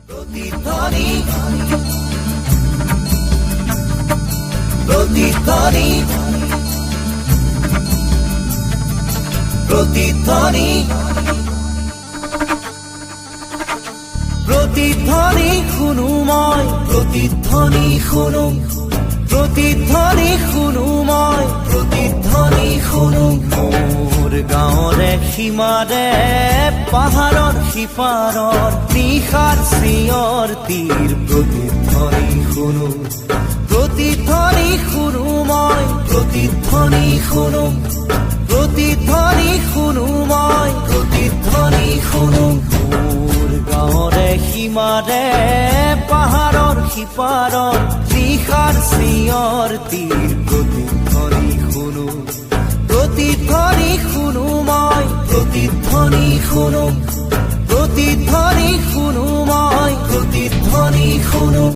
প্ৰতিধ্বনি, প্ৰতিধ্বনি, প্ৰতিধ্বনি, প্ৰতিধ্বনি শুনো মই, প্ৰতিধ্বনি শুনো, প্ৰতিধ্বনি শুনো মই, প্ৰতিধ্বনি শুনো। মোৰ গাঁৱৰে সীমাৰে পাহাৰৰ সিপাৰৰ নিশাৰ চিঞৰ তীৰ প্ৰতিধ্বনি শুনো, প্ৰতিধ্বনি শুনো মই, প্ৰতিধ্বনি শুনো, প্ৰতিধ্বনি শুনো মই, প্ৰতিধ্বনি শুনো। মোৰ গাঁৱৰে সীমাৰে পাহাৰৰ সিপাৰৰ নিশাৰ চিঞৰ তীৰ প্ৰতিধ্বনি শুনো, প্ৰতিধ্বনি শুনো মই, প্ৰতিধ্বনি শুনো, প্ৰতিধ্বনি।